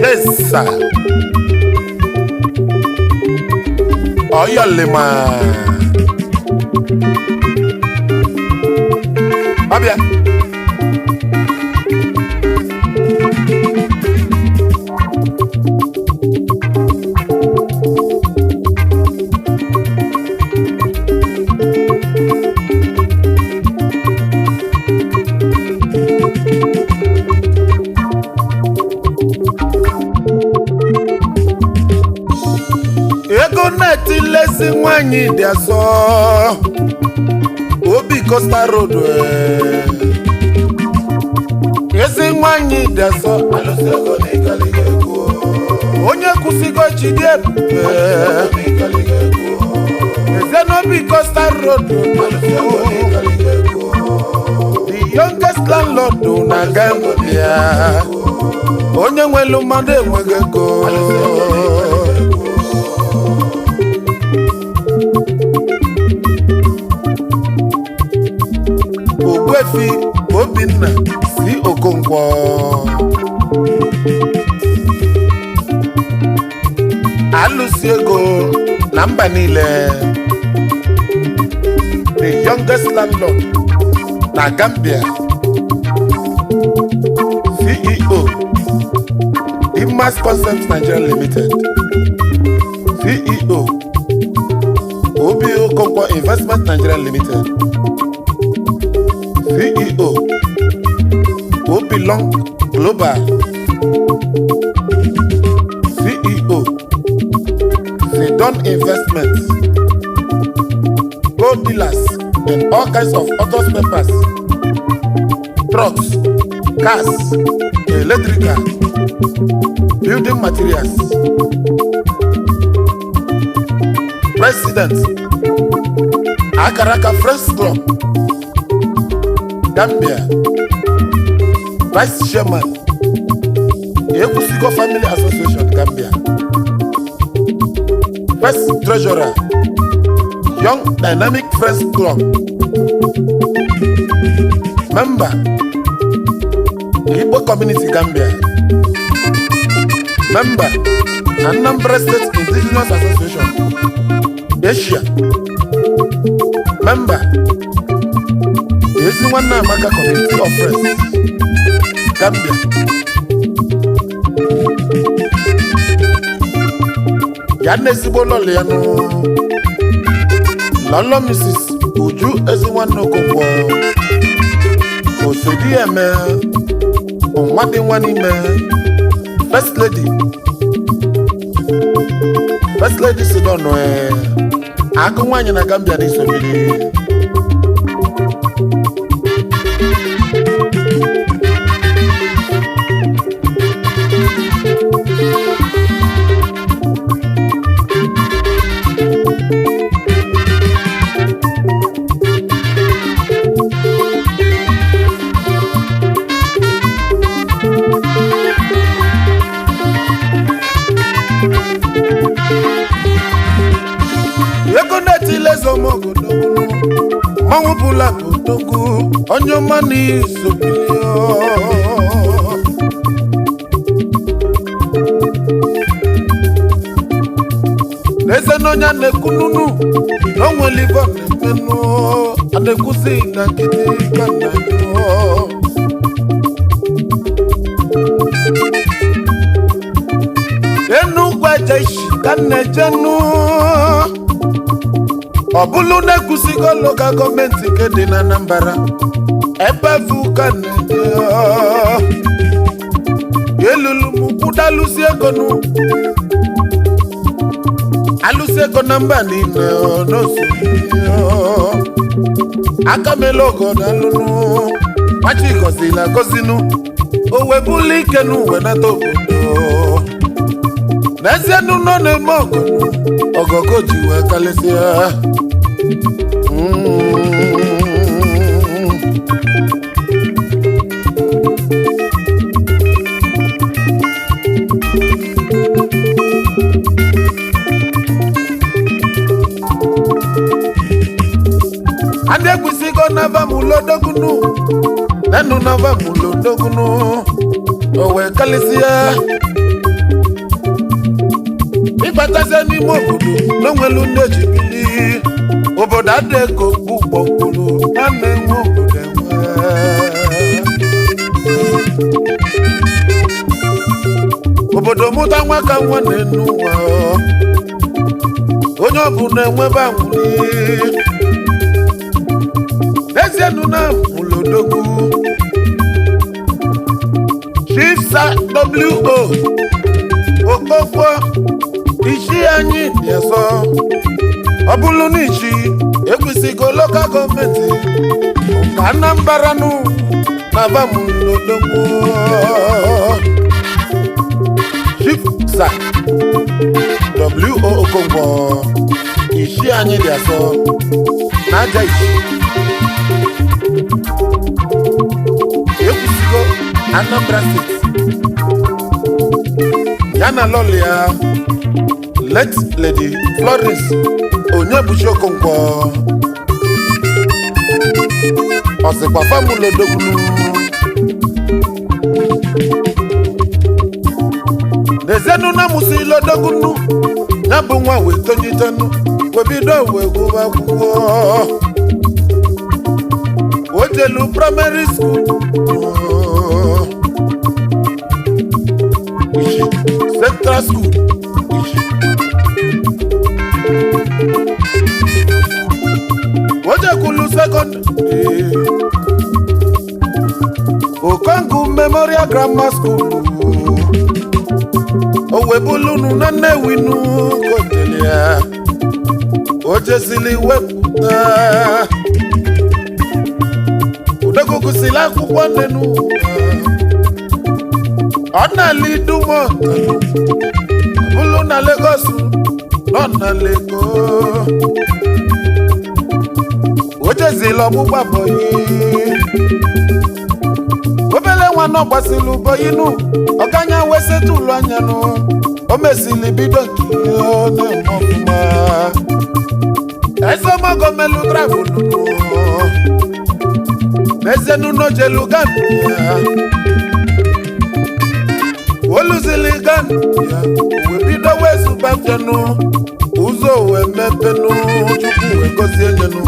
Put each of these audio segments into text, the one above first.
Yes, sir. Oyolima. Ọbịa. Ego na-etilezi nwanyị dị asọ obi Coastal Road eh. Ezi nwanyị dị asọ Alụsị ego na ịkaliga egwu. Onye kwụsịgo jide ebube. Na ịkaliga egwu. Eze n'obi Coastal Road. Alụsị ego na ịkaliga egwu. The youngest landlord na Gambia, onye nwelu mmadụ enweghị ego. Alụsị ego na ịkaliga egwu. Ogbuefi Obinna si Okonkwo alụsi ego na mba niile, the youngest landlord na Gambia, CEO, Imas Concepts Nigeria Limited, CEO, Obi Okonkwo Investment Nigeria Limited, CEO, Obilong Global, CEO, Zedon Investments, gold dealers in all kinds of auto spare parts, trucks, cars, electrical, building materials. President, Akaraka Friends Club, Gambia, Vice Chairman, Ekwusigo Family Association, Gambia, First Treasurer, Young Dynamic Friends Club, Member, Igbo Community Gambia, Member, Anambra State Indigenous Association, Asia, Member, Ezi Nwanne Amaka Community of Friends, Gambia. Ya na ezigbo lọlọ ya nụ, lọlọ Mrs. Uju Ezi Nwanne Okonkwo, Osodi Eme, nwa dị nwa n'ime, First Lady, First Lady Sidon, agụ nwaanyị na Gambia na isobiri. Ego na-etile ezemogodogwu mmanwụ bụla bụ onye ọma na-isobili. N'eze na onye a na-ekwu nunu na o nwere ife ọ na-emenụ a na-ekwuzi na nkịtị ka na jụọ. Enugwu eje ishi ka m na-ejenu, ọ bụlụ na-ekwusigo lokal gọọmenti nke dị na Anambra ebe vu ka na-eje elulu m kwụdalụsi ego nụ alụsi ego na mba niile ọ, n'oso aka mela ogodo alụnụ machi gọzila gọzinụ o webụla ike n'uwe nata obodo. N'ezie nụ nọ na-eme ọgọnụ ọgọgọ ji wee kalịsịa. Mm. Na vamụlụ odogwunu o wee kalịsịa ịbatazie n'ime obodo na onwelu ndị ejibili obodo adịghị okpu gbọkwuru na na-enwe obodo enwe. Obodo mụta nwa ka nwa na-enu ụwa, onye ọbụla enwebe anwụli n'ezienụ na mụlodogwu Chief Sir W.O. Okonkwo, isi anyị dị asọ. Ọ bụrụ na ichi ekwesịgo local government nke Anambra nụ na vamulodogwu Chief Sir W.O. Okonkwo, isi anyị dị asọ na aja isi ekwusigo Anambra State, ya na lọlị ya, late Lady Florence Onyebuchi Okonkwo, ọsịkwa famụlodogwu n'ezienụ na mụsịlodogwu ya bụ nwa wee tonyitenu wee bido wee gụba akwụkwọ. O jelu primary school Ichi Central School Ichi, o jekwulu secondary Okongu Memorial Grammar School, o webulunu na Nnewi nu kotele ya o jesili wepụta odogogosila akwụkwọ nnenu. Ọ na-ala idumọta bụlụ na Lagos nọ na Leko. O jezila ọgbụgba bọyị, obele nwa nọ gbasili bọyị nụ ọganya wee setụlụ anya nụ. O mesili bido nke ihe ọ na-eme ọfụma. Ezemọgọ melu travel n'ezienu n'ojelu Gambia, oluzili Gambia wee bido wee zụbafenụ ụzọ wee mepenụ. Chukwu wee gozie nyenụ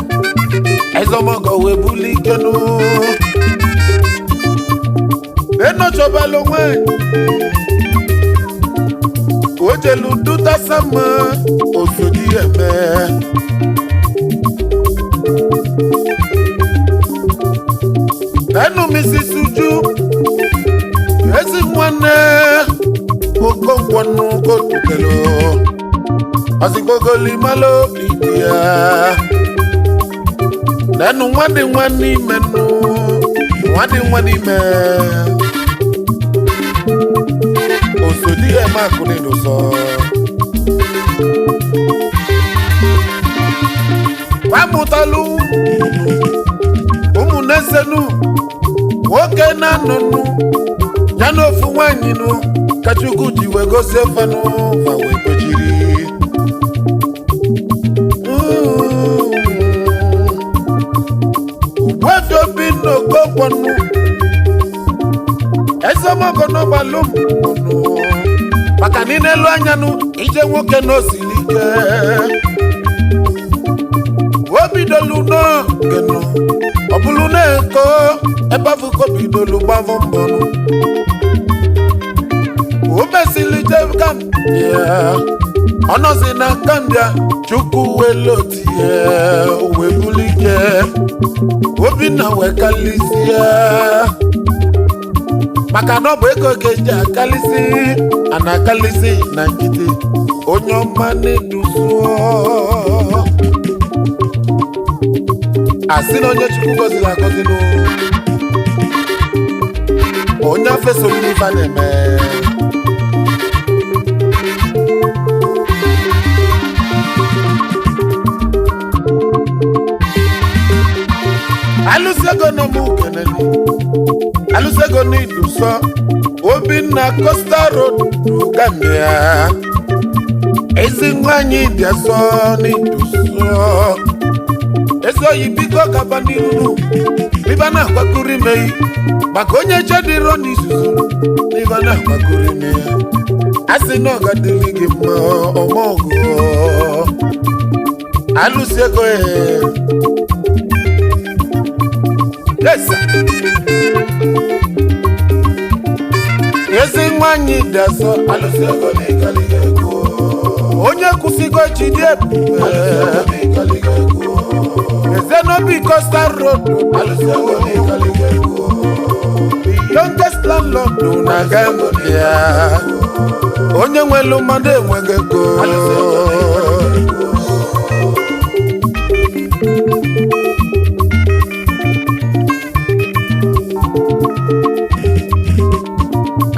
Ezemọgọ wee buli ikenụ enochọbalụ nwanyị o jelu duta sama osodi eme. Ẹnu mi sì sujú ezi nwanne Okonkwo kotutelu ọsịgbogolimalụ idi ya nenu nwadị nwanne ime nụ nwadị nwanne ime osodi eme akụ n'ụsọ wamụtalụ ụmụ na-esenu nwoke na-anụnụ ya na ofu nwanyị nụ ka Chukwu ji wee gozie fanụ ma wee kwechiri. Ugbuefi Obinna Okonkwo nụ Ezemọgọ n'ọgbalụ mbọnụ maka na ịnelu anya nụ ije nwoke na osiri ike o bidolu n'oge nụ ọ bụrụ na-eko ebe afụko bidolu gbavọ mbọnụ o mesili je Gambia, ọ nọzi na Gambia. Chukwu welotie wee bulike Obinna wee kalịsie maka na ọ bụ ego ka eji akalịsị a na-akalịsị na nkịtị. Onye ọma na-eduzuo asị na onye Chukwu gọziri agọzi nụ onye afesoro n'ife a na-eme. Alụsego na mụ keneli alụsego na idusọ Obinna Coastal Road Gambia, ezi nwanyị dị asọ n'idusọ. Ezi oyi, biko gaba n'iru ibe na-agbakọrọ ime yi maka onye chediro n'izuzu n'ibe na-agbakọrọ ime ya. A sị na ọ ga-adịrị gị mma. Ọmọgụ alụsị ego, ee. Yes, sir. Ezi nwanyị dị asọ. Alụsị ego n'ịkalịga ego. Onye kwụsịgo jide ebube. Alụsị ego n'ịkalịga ego. Ezenobi Coastal Road. Alụsị ego n'ịkalịga ego. The youngest landlord na Gambia. Onye nwelu mmadụ enweghị ego. Alụsị ego n'ịkalịga ego.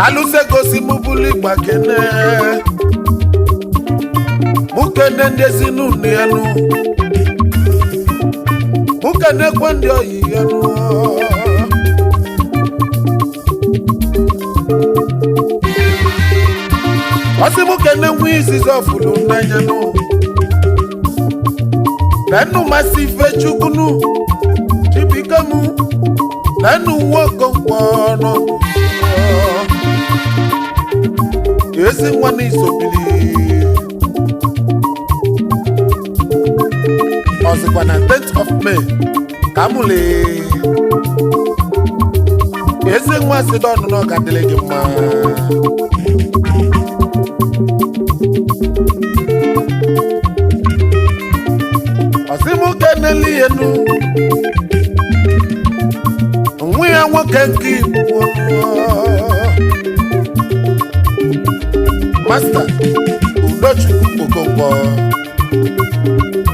Alụsị ego si mụ bụlụ ịgba kene, mụ kene ndị ezinụlọ ya nụ, mụ kene kwe ndị oyi ya nụ. Ọsị mụ kene nwa izizi ọfụlụ n'anya nụ nenu masị ife chukwu nụ chibike mụ nenu nwa okonkwo nọ ezi nwa n'isobili. Ọzịkwa na 10th of May ka mụle ezi nwa si dọnụ na ọ ga-adịrị gị mma. Ọsị m keneli enu nwa ya nwoke nke Igbo, Master Udochukwu Okonkwo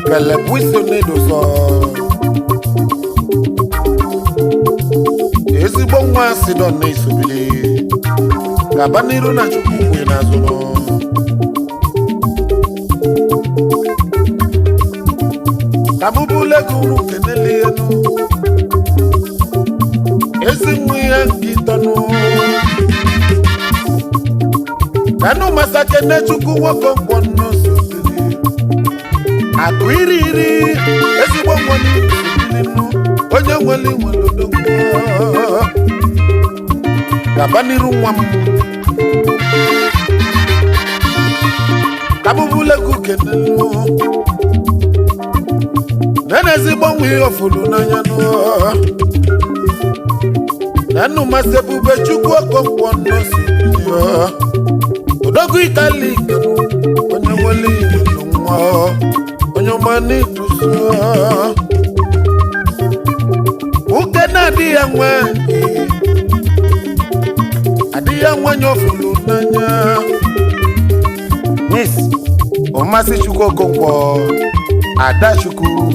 Kelebuiso Nedozo, ezigbo nwa Sidon na isobili gaba n'iru na Chukwu kwe n'azụ nọ. Kabubulegu kenele enu ezi nwa ya nke ịtọnụ kanu masakene chukwu nwoke nkwọ nnosobili akụ iri iri ezigbo nwere nnu onye nwere nwere odogwu gaba n'iru nwa m. Kabubulegu kenelu nene ezigbo nwa ihe ofulu n'anya nụ nenu masị ebube chukwu okonkwo nnosobili odogwu itali onye nwere igbo nwa onye ọma n'ịtụsụ nwoke na-adị ya nwe adị ya nwanyị ofulu n'anya. Miss Omasị Chukwu Okonkwo, Adachukwu,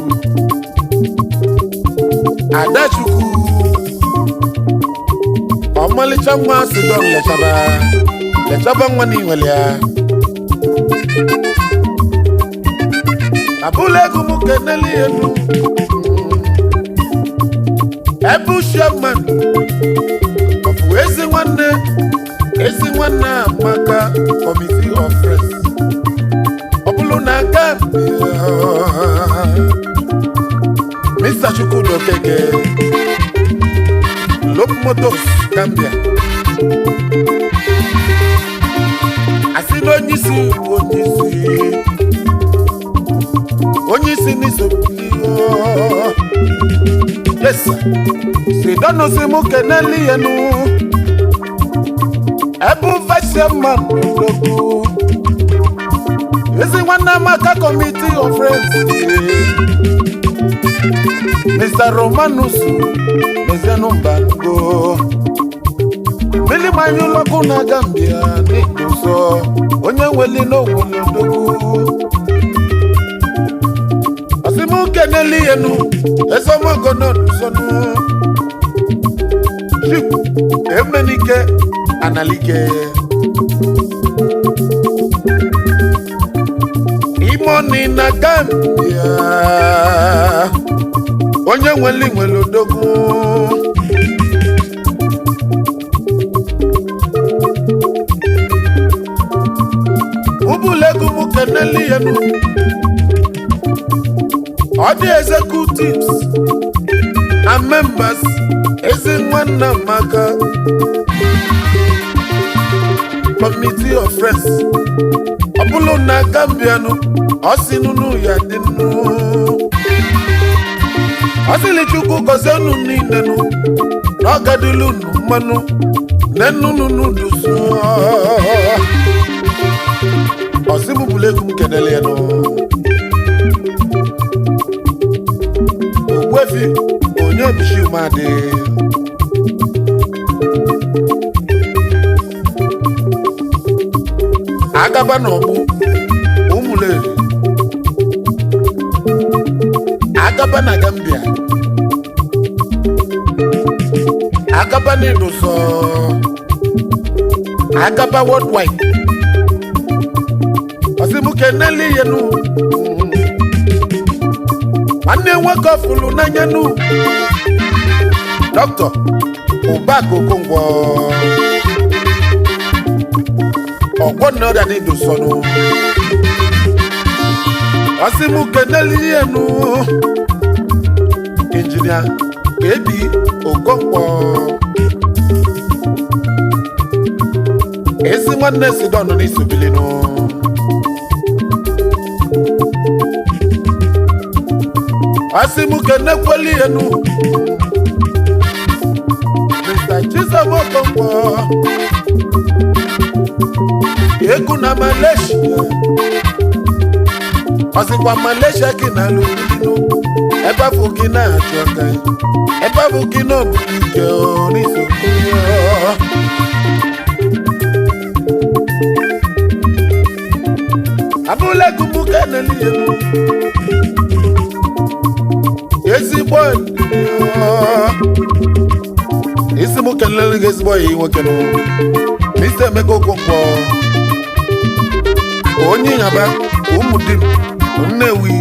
Adachukwu, ọmalịcha nwa Sidon, lechaba lechaba nwa n'inwere ya. Abụla ego m keneli enu ebe chairman ọbụ ezi nwanne, ezi nwanne Amaka Committee of Friends ọ bụrụ na Gambia, Mr. Chukwudi Okeke, Lop Motors Gambia. Asị na onye isi bụ onye isi, onye isi n'isogbuli. Yes sir. Sidonu si mụ keneli enu ebe vice chairman odogwu ezi nwanne Amaka Committee of Friends, Mr. Romanus Mezienu Mbango mmiri manya ụlọkụ na Gambia n'Idoso, onye nweli n'onwere odogwu. Ọsịmụke n'elu enu ezemogonodusonu Chief Emenike Analike Imoni na Gambia, onye nweli nwere odogwu. Ubulegu m keneli enu Ọ dị executives and members, ezi nwanne amaka committee of friends, ọ bụrụ na Gambia nụ, ọ sị nụnụ ya dị nnu. Ọ sịrị Chukwu gọzie unu niile nụ, na ọ gadịlụ unu mmanụ na nnụnụ dusu. Ọsị m bụrụ egwu m kenele ya nụ. Ogbuefi onye buchi umeadị agaba n'ọgbụ ụmụleri agaba na Gambia, agaba na Idụsọ, agaba worldwide. Ọsị m kenele ihe nụ, nwanne nwoke ọfụlụ n'anya nụ, Dọkịta Ụbaka Okonkwo, ọgbọ nna ọrịa na Idụsọ nụ. Ọsị m kenele ihe nụ, Injinia Ebi Okonkwo, ezi nwanne Sidon n'isobilinu. Ọsị m kenekweli ihe nụ, Mr. Chisom Okonkwo, egu na Malaysia. Ọsịkwa Malaysia gị na alụbilinu, ebe afọ gị na-achụ aka, ebe afọ gị na ọbụ ike n'iso. Abụla egwu m keneli ihe nụ, ezigbo isi m kelele gị, ezigbo ya nwoke nụ, Mr. Emeka Okonkwo, onye ịnyaba ụmụdim Nnewi,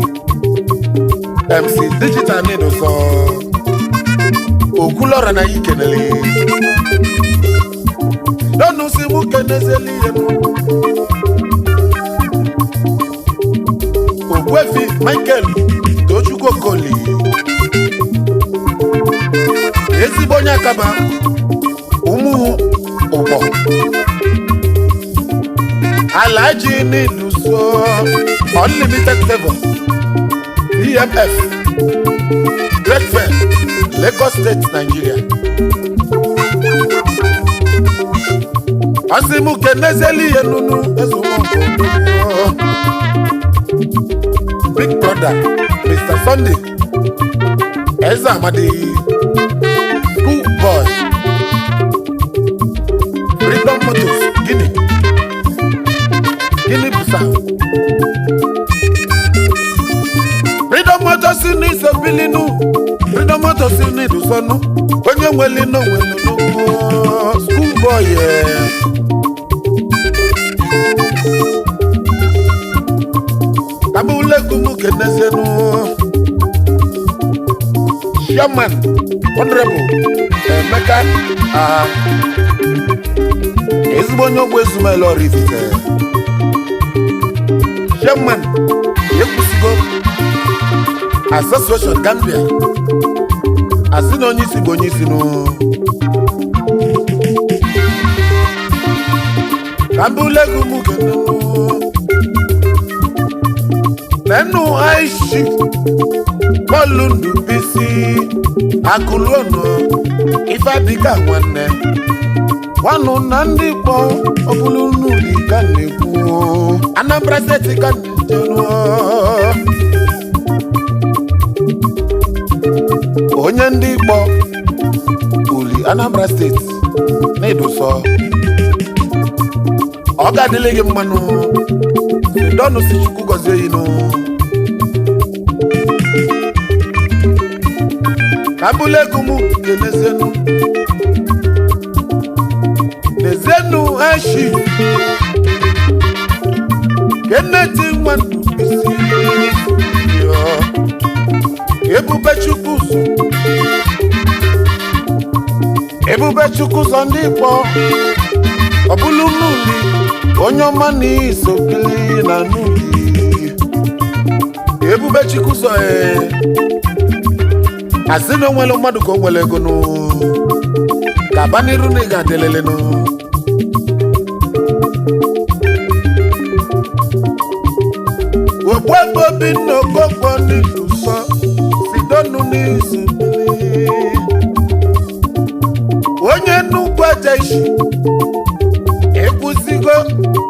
MC Digital Nidụsọ, Okwulọra na ikenele dọnụ si mụ kenezeli ihe nụ, Ogbuefi Michael Tochukwu Okoli, ezigbo onye akaba ụmụ ụkpọ, Alhaji Niduso, Unlimited Favour, EMF Great Fair, Lagos State, Nigeria. Ọsị mụ kenezeli ihe nunu, ezumọgụ Big Brother Mr. Sunday Eze Amadi, School Boy, Freedom Motors, Guinea, Guinea Bissau. Freedom Motors ní Isobilinu, Freedom Motors ní Idusonu, onye nwere no nwere nnukwu school boy. Kabulegu m kenezienu Chairman Honorable Emeka ah ezigbo onye ogbe Ezumelu Oraifite, Chairman Ekwusigo Association Gambia, asị na onye isi bụ onye isi nụ. Kabulegu m kenenu nenu aishi bọ́ọ̀lù Ndubisi akụlụọnụ ifeadịka nwanne nwanụ na ndị kpọ ọbụlụ n'uli ka na-ekwu Anambra Steeti ka na-ejenu onye ndị kpọ uli Anambra Steeti na Idụsọ, ọ ga-adịlị gị mmanụ. Dọnụ si Chukwu gọzie yinụ. Kabulegu m kenezienu nezienu eshi Kenneth Nwandubuisi, Ebube Chukwu ụzọ, Ebube Chukwu ụzọ ndị Igbo, ọbụlụ n'uli onye ọma na isokili na n'uli. Ebube Chukwuzọ, ee, asị na onwere mmadụ ka o nwere ego nụ ka n'iru na ị ga-adịlịlịnụ. Ogbuegbe Obinna Okonkwo dị nsọ sidonu n'izu mmiri. Onye nnukwu aja isi ekwuzigo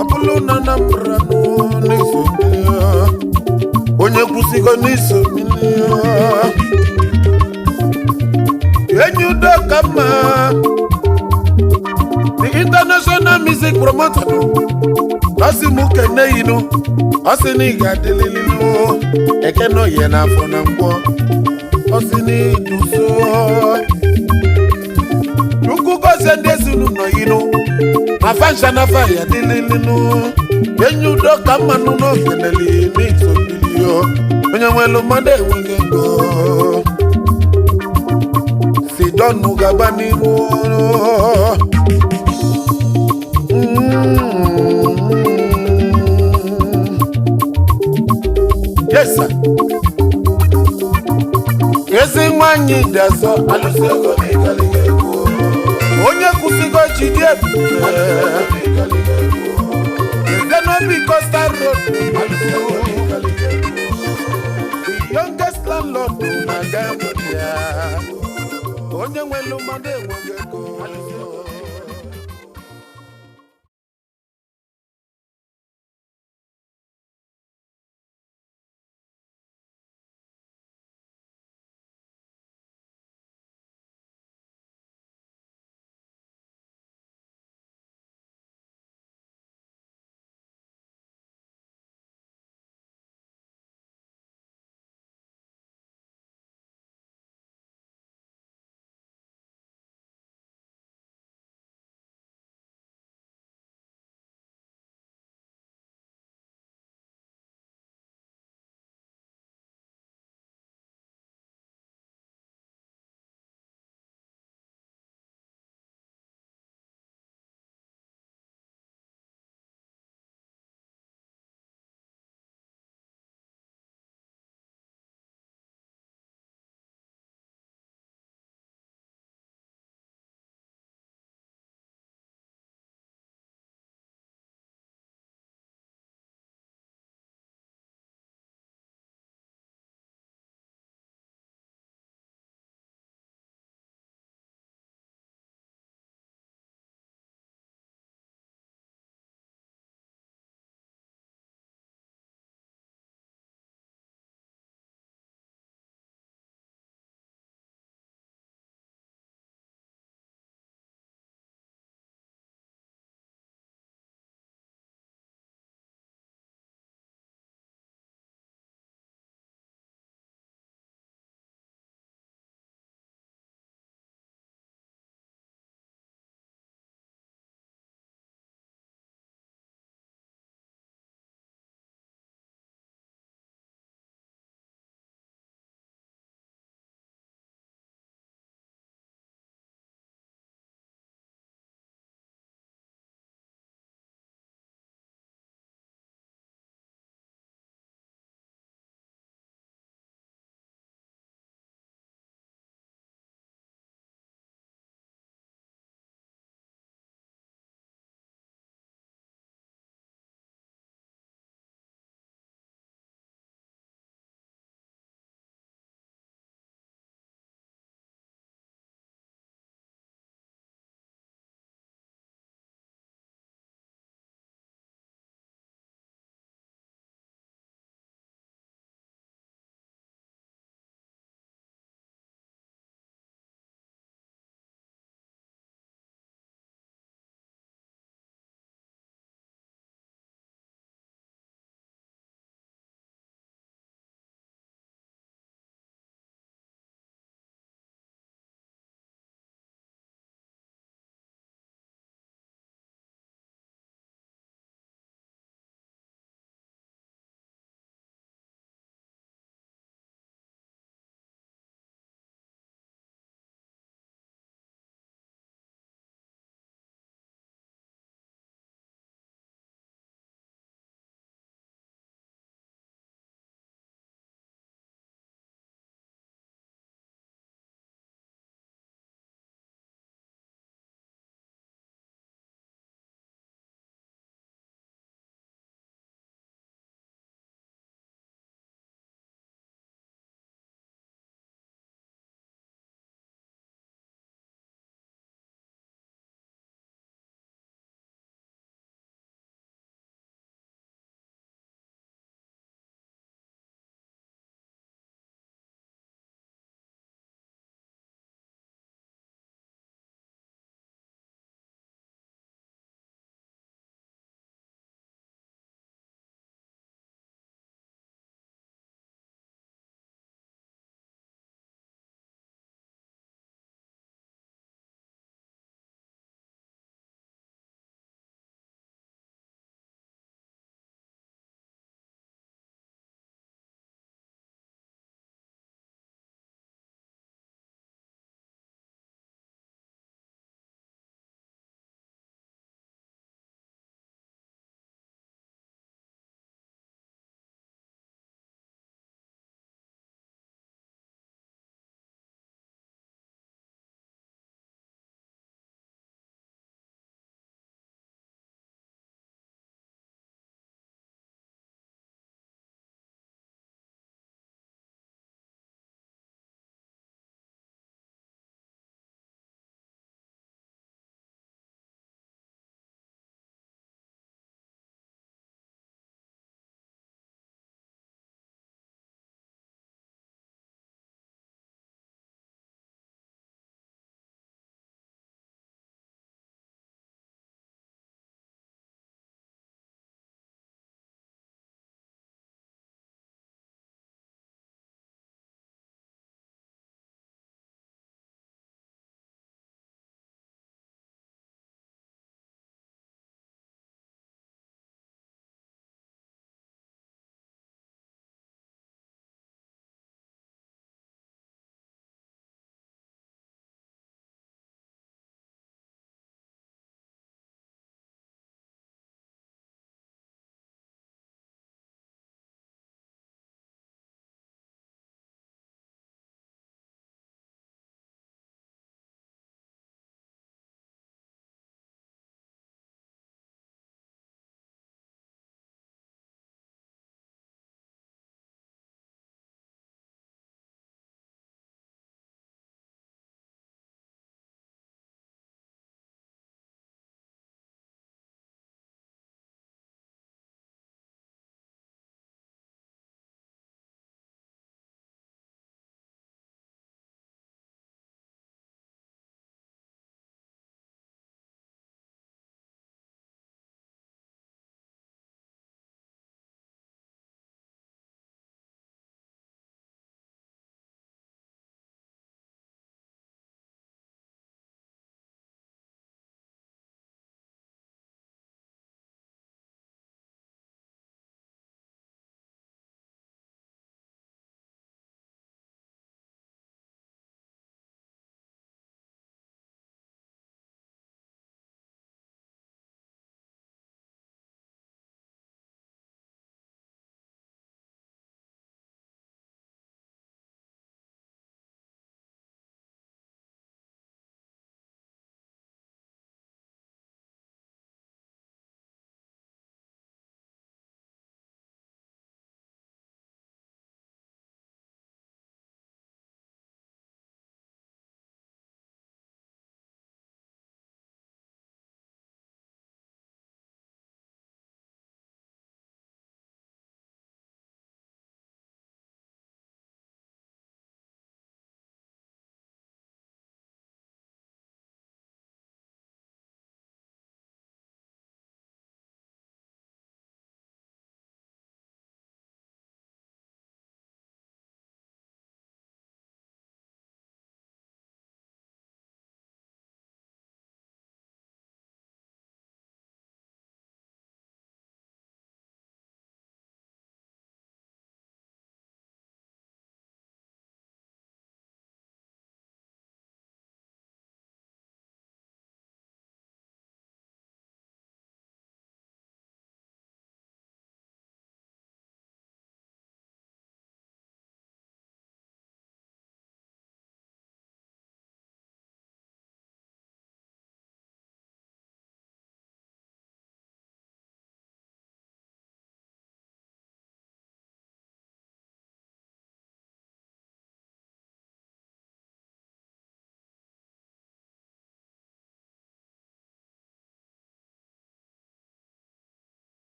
ọbụlụ na Anambra n'izu mmiri. Onye kwuzigo n'izu mmiri, enyi udo ka mma, the international music promoter ọsị mụ kene yinu, ọsị na ị ga-adịlịlịlụ ekene oye n'afọ na nkwọ, ọsị na iduso Chukwu gozie ndị ezinụlọ yinu na fansha na fa ya dịlịlịnụ. Enyi udo ka mmanụ n'okeneli n'isobilio, onye nwelu mmadụ enweghị ego sidonu gaba n'iru. Yes, sir. Ezi nwanyị dị asọ. Alụsị ego na ịkaliga egwu. Onye kwụsịgo jide ebube. Ịkaliga egwu. Zenobi Coastal Road. Alụsị ego na ịkaliga egwu. The youngest landlord na Gambia, onye nwelu mmadụ enweghị ego.